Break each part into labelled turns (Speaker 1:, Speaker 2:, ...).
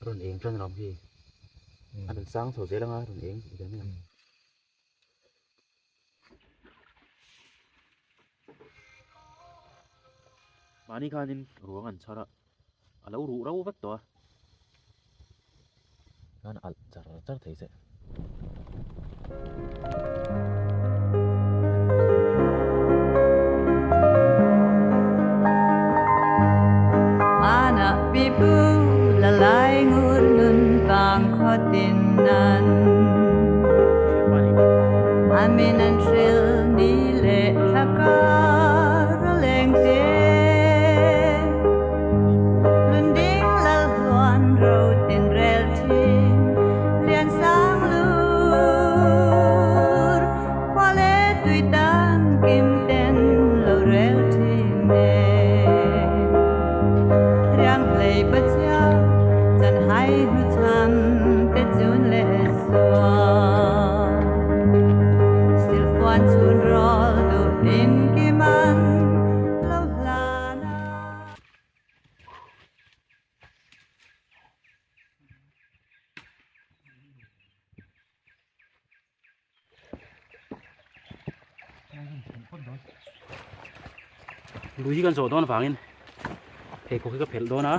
Speaker 1: Rawn eng tan alawm khi. A rawn sang chho zel anga rawn eng zel mai ang. Mahni khanin ruang an chhar a, a lo ruh ro vek tawh a. Khan a alh char char thei che. Lui hi kan zawh dawn avangin pheikhawk hi ka phelh dawn a.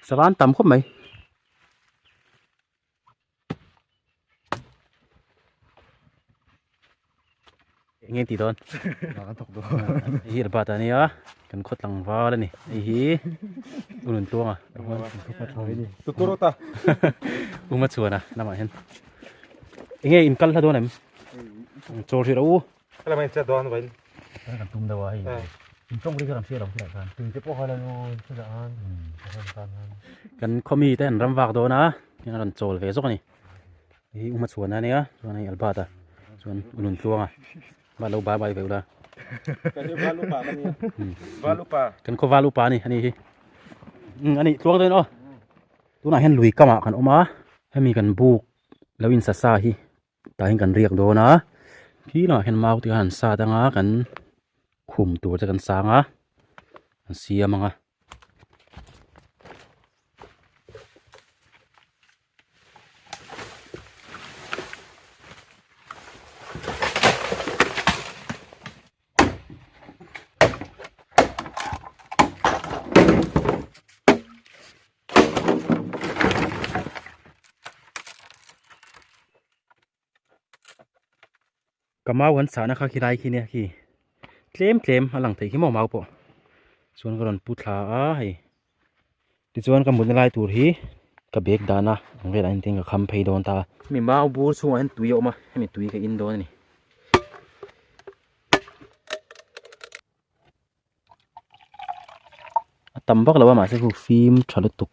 Speaker 1: Sava an tam khawp mai. Eng nge tih dawn?
Speaker 2: Kan thawk dawn.
Speaker 1: Hei hi Albert a nia, kan khaw tlangval a ni. Hei hi U Nuntuanga.
Speaker 2: Tuturota.
Speaker 1: U Machuana lamah hian. Eng nge in kal hla dawn em? Chawl hrih rawh u.
Speaker 2: Helai mai chet dawn vain.
Speaker 1: Kan tum deuh a hei. In tawng ri kha kan hria lo khilai khan.
Speaker 2: Tui te pawh kha la nu chutah khan kan han.
Speaker 1: Kan khawmi te an ram vak dawn a, heng a rawn chawl ve zawk a ni. Hei U Hmachhuana ania chuan hei Albert a chuan U Nuntluanga va lo bai bai ve ula.
Speaker 2: Kan hi val upa ka nia. Val upa.
Speaker 1: Kan khaw val upa a ni ani hi. Ani tluang dawn aw. Tunah hian lui kamah kan awm a, hemi kan buk lo insa sa hi tah hian kan riak dawn a khi lamah hian mau te khan an sat anga kan khum tur te kan sang a an siam ang a. Ka mau an sahna kha khilai khi nia khi tlem tlem a lang theih khi maw mau pawh chuan ka rawn pu thla a hei tichuan ka mutna lai tur hi ka bag dahna ang velah hian tin ka kham phei dawn ta a hemi mau bur chhungah hian tui a awm a hemi tui ka in dawn a ni. A tam vak lo a mahse khu fim tha lutuk.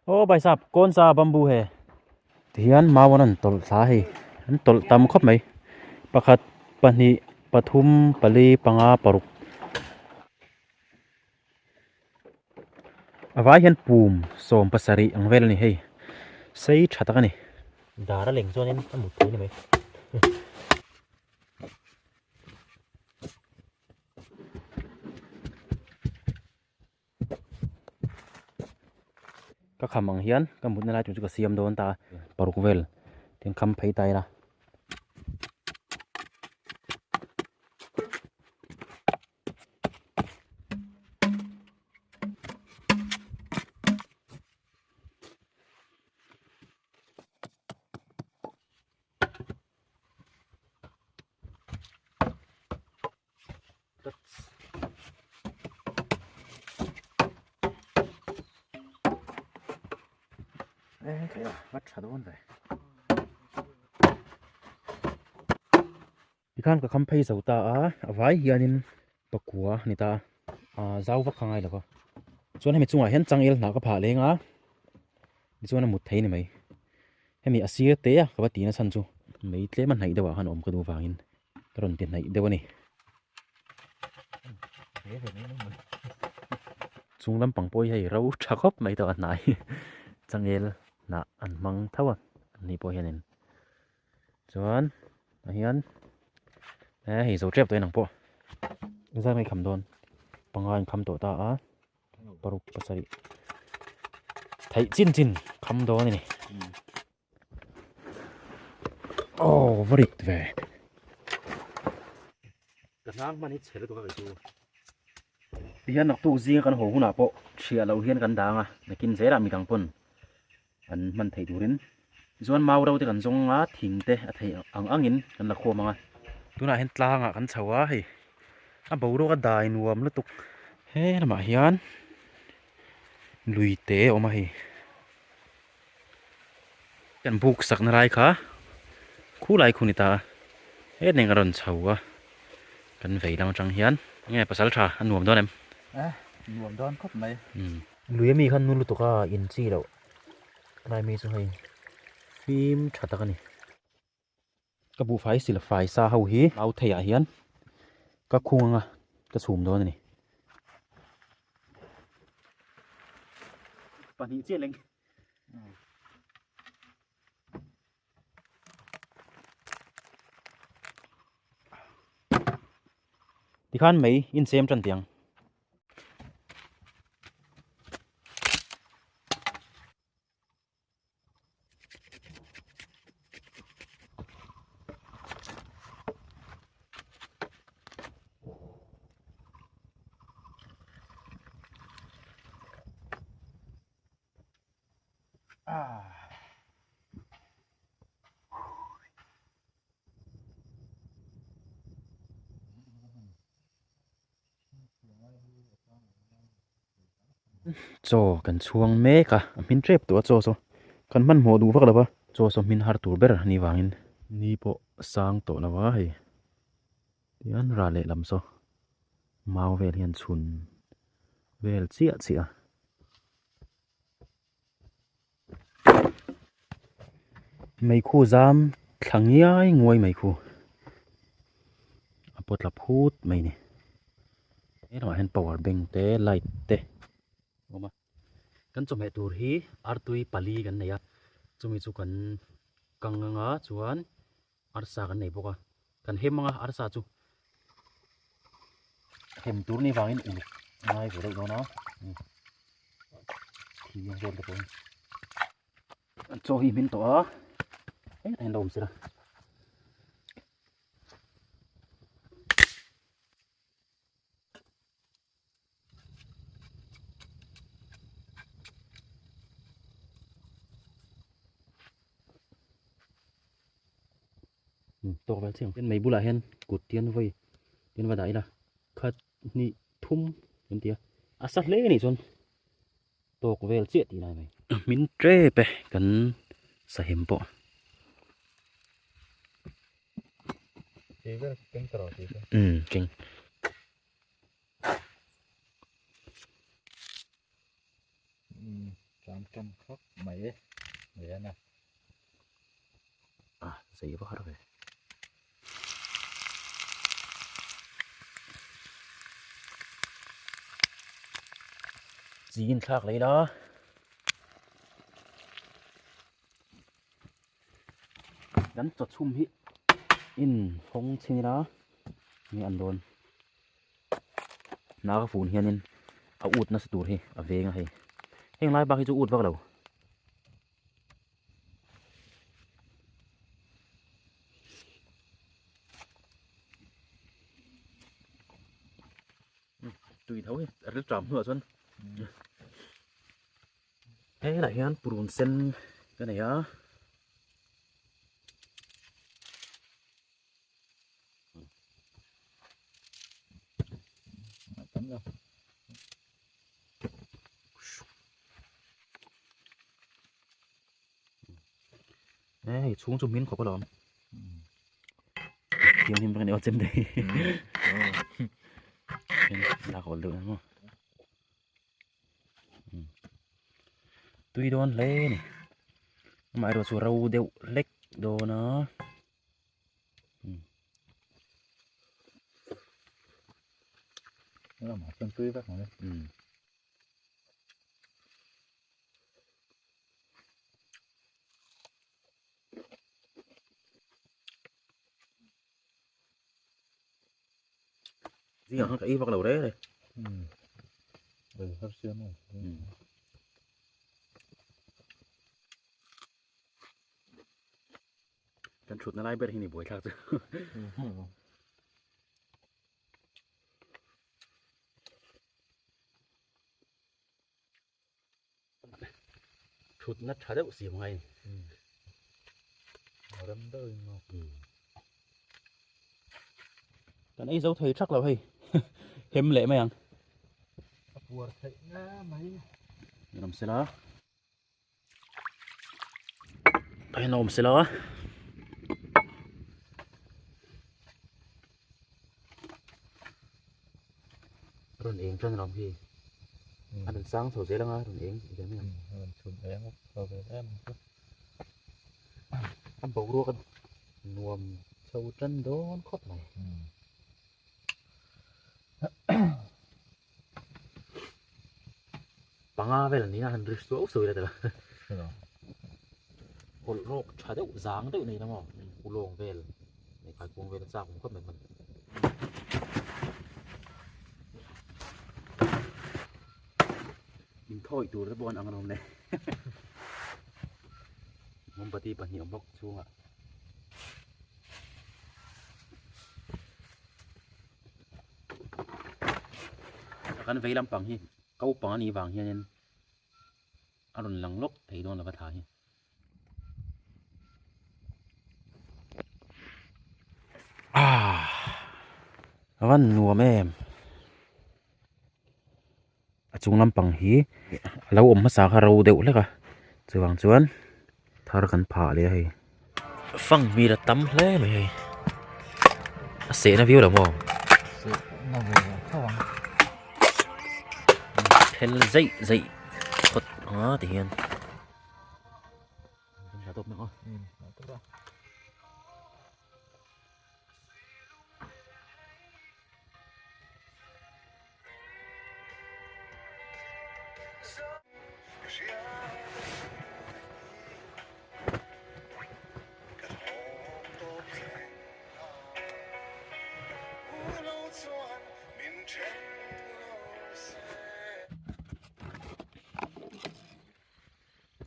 Speaker 1: Aw bhai sahab kawn sa bamboo he tihian mau an rawn tawlh thla a hei an tawlh tam khawp mai pakhat pahnih pathum pali panga paruk a vai hian pum sawm pasarih ang vel a ni hei sei tha tak a ni dar a leng chuanin a mut thei a ni mai. Ka kham ang hian ka mutna lai tur chu ka siam dawn ta a paruk vel tin kham phei ta ila. Tikhan ka kham phei zo ta a a vai hianin pakua a ni ta a zau vak kha ngai lo va chuan hemi chungah hian changel hnah ka phah leng a tichuan a mut thei a ni mai hemi a sir te a ka va ti na chhan chu. Mei tlem a hnaih deuh ah khan awm ka duh vangin ka rawn ti hnaih deuh a ni. Chung lampang pawh hi hei ro tha khawp mai tawh a hnai changel hnah an hmang tho a ani pawh hianin chuan tah hian eh hei zo tep tawh in ang pawh zai mai kham dawn panga in kham tawh ta a paruk pasarih theih chin chin kham dawn a ni. Aw va rit ve. Ka hnang hman hi chhe lutuk a kei chu. Tihian naktuk zinga kan haw hunah pawh thiah loh hian kan dang a, nakin zelah midang pawn an hman theih turin. Tichuan mau ro te kan zawng a, thing te a theih ang angin kan la khawm ang a. Tunah hian tlangah kan chho a hei, a boruak a dai nuam lutuk. He lamah hian lui te a awm a hei. Kan buk sakna lai kha khulai khu ni ta a he nen ka rawn chho a kan vei lam atang hian enge pasal tha a nuam dawn em
Speaker 3: eh nuam dawn khawp mai
Speaker 1: lui ami khan nu lutuk a in chi loh lai mi chu hei fim tha tak a ni ka buhfai sil fai sa ho hi mau thei ah hian ka khung anga ka chhum dawn a ni pahnih chiah leng Tikhan mei insem tan tiang. Chaw kan chhuang mek a a hmin tep tawh a chaw saw kan hmanhmawh duh vak lo va chaw saw hmin har tur ber a nih vangin ni pawh sang tawh lo a hei tihian ral lehlam saw mau vel hian chhun vel chiah chiah a. Meikhu zam thla ngiai nguai mai khu a pawt la phut mai a ni he lamah hian power bank te light te a awm a kan chawhmeh tur hi artui pali kan nei a chumi chu kan kang anga chuan arsa kan nei bawk a kan hem anga arsa chu hem tur ni vangin uluk ngai ve deuh dawn a thi ang vel te pawh hi chaw hi hmin tawh a hetah hian lo awm sela. Tawk vel chiang hian mei bulah hian kut tian vawi tian va dah ila khat hnih thum kan ti a a sa hle anih chuan tawk vel chiah tih lai mai hmin tep e kan sahem pawh. Umm keng.
Speaker 3: Tram tram khawp mai e lian a.
Speaker 1: A zei vak har ve. Chi in thlak leh ila. Kan chaw chhum hi in hawng chhin ila nge an dawn. Hna ka fun hianin a ut nasa tur hi a veng a hei. Heng lai bak hi chu ut vak lo. Tui tho hi a ril tram hnuah chuan helaiah hian purun sen ka nei a. Hei chhung chu hmin khawp alawm thianghlim vek a ni aw chem te hi lak awl deuh ang aw tui dawn hle a ni amaherawhchu ro deuh hlek dawn a.
Speaker 3: Lamah chuan tui vek mai.
Speaker 1: Um. Zingah khan ka ei vak lo reng reng.
Speaker 3: Um. Ei har siam a.
Speaker 1: Um. Kan thutna lai ber hi ni buaithlak chu. Thutna tha deuh siam ngai ni.
Speaker 3: Rem deuh in maw.
Speaker 1: Kan ei zo thei thak lo hei. Hem leh mai ang.
Speaker 3: A puar theih nga mai.
Speaker 1: Ni awm sela. Tah hian a awm sela. Rawn eng tan ram hi a rawn sang chho zel anga rawn eng zel mai ang.
Speaker 3: Rawn chhun eng chho ve em ang chu.
Speaker 1: A boruak a nuam chho tan dawn khawp mai. Panga vel an ni a han ri suau suau ila tawh. Hawlh rawk tha deuh zang deuh nei la maw ulawng vel lehkha kung vel a chak awm khawp mai hman. Inthawi tur te pawh an ang alawm le. Mombati pahnih awm bawk chhungah. Kan vei lampang hi ko pang a nih vang hianin a rawn lang lawk thei dawn lova thla hi. Aaa a van nuam em a chung lampang hi a lo awm hmasa kha ro deuh hlek a chuvang chuan thar kan phah leh a hei fang hmel a tam hle mai hei a sehna viau lo maw phel zeih zeih phawt anga ti hian.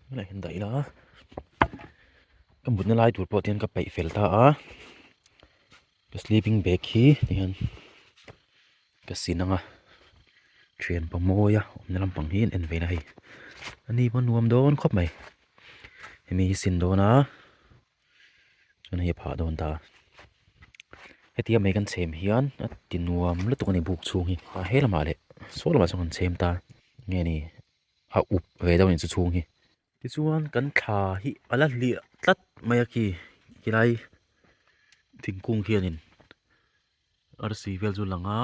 Speaker 1: Tunah hian dah ila ka mutna lai tur pawh tihian ka peih fel ta a ka sleeping bag hi tihian ka sin ang a thian pa mawi a awmna lampang hi an en ve na hei ani pawh nuam dawn khawp mai hemi hi sin dawn a chuan hei a phah dawn ta a hetia mai kan chhem hian a ti nuam lutuk a ni buk chhung hi a he lamah leh saw lamah sawn kan chhem ta nge ni. a up ve deuh a nih chu chhung hi tichuan kan thla hi a la hliah tlat mai a khi khilai thingkung khianin arsi vel chu a lang a.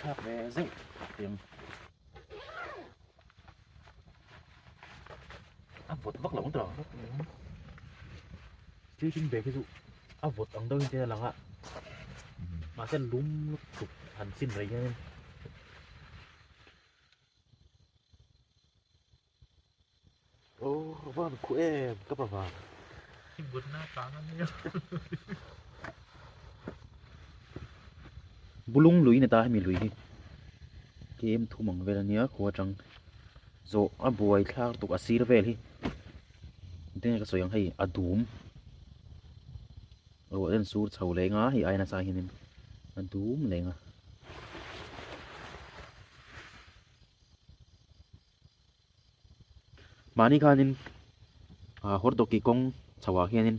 Speaker 1: Thlak ve zeuh tiang a vawt vak lo ang tawh sleeping bag hi chu a vawt ang deuhin te a lang a mahse lum lutuk han chin rei hianin aw van khuh em ka pa vang. Bulung lui ni ta hemi lui hi kem thum ang vel ania khua atang zawh a buai thlak tuk a sir vel hi tinge ka sawi ang hei a dum ruah te an sur chho leng a hei ai nasa hianin a dum leng a. Mahni khanin ah hawrdawki kawng chho ah hianin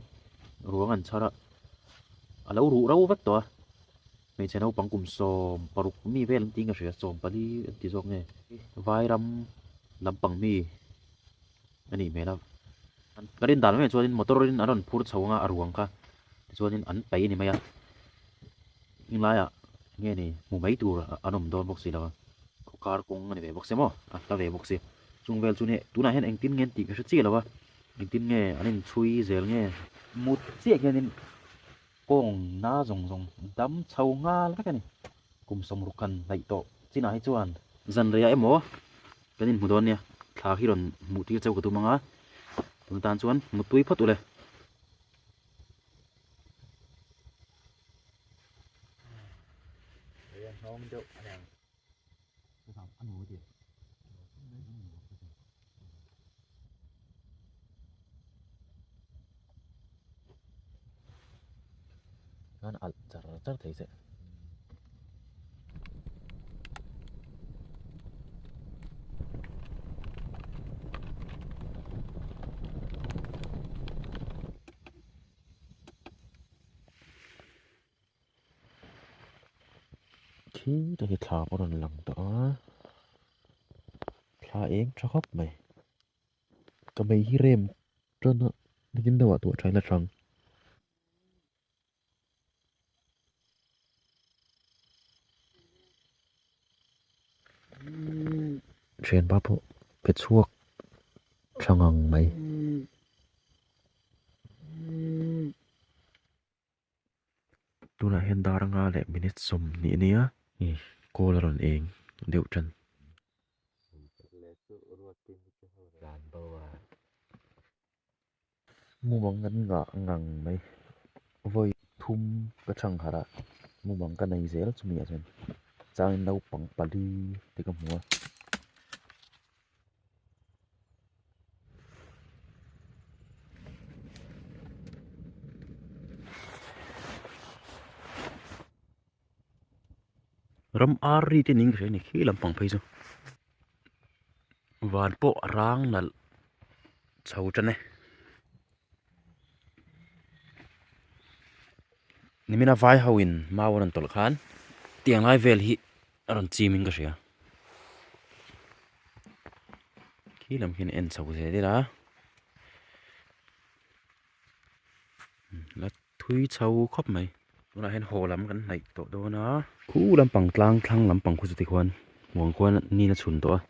Speaker 1: ruang an chhar a a lo ruh ro vek tawh a hmeichhe naupang kum 16 mi vel an tih ka hria 14 an ti zawk nge vairam lampang mi a nih hmel a ka rin dan mai chuanin motor in an rawn phur chho anga a ruang kha tichuanin an paih a ni mai a heng laiah nge ni hmu mai tur an awm dawn bawk si lo a kawkar kawng a ni ve bawk sia maw a hla ve bawk sia chung vel chu ni tunah hian engtin nge an tih ka hre chiah lo a engtin nge an inchhui zel nge mut chiah hianin. Kawng na zawng zawng dam chho nghal vek a ni. Kum sawmruk kan hnaih tawh chinah hi chuan zan reiah emaw kan inhmu dawn nia. Thla hi rawn hmuh tir cheu ka tum ang a, tun atan chuan mutpui phawt ule. Khan alh char char thei se.
Speaker 3: Khi tak hi thla pawh a rawn lang tawh a thla eng tha khawp mai ka mei hi rem tan a nikin deuhah tuah thain a chang. Thianpa pawh pe chhuak tha ngang mai. Tunah hian dar anga leh minute sawmhnih a nia kawl a rawn eng deuh tan. Mumang an ngah ngang mai vawi thum ka chhang harh a mumang ka nei zel chumi ah chuan changin naupang pali te ka hmu a.
Speaker 1: Ram ar ri te niin ka hria a ni khi lampang phei chu van pawh a rang nalh chho tan e nimina vai ho in mau a rawn tawlh khan tiang lai vel hi a rawn chim in ka hria khi lam khian en chho zel ila la thui chho khawp mai tunah hian haw lam kan hnaih tawh dawn a khu lampang tlang thlang lampang khu chu tikhuan muang khuan nin a chhun tawh a.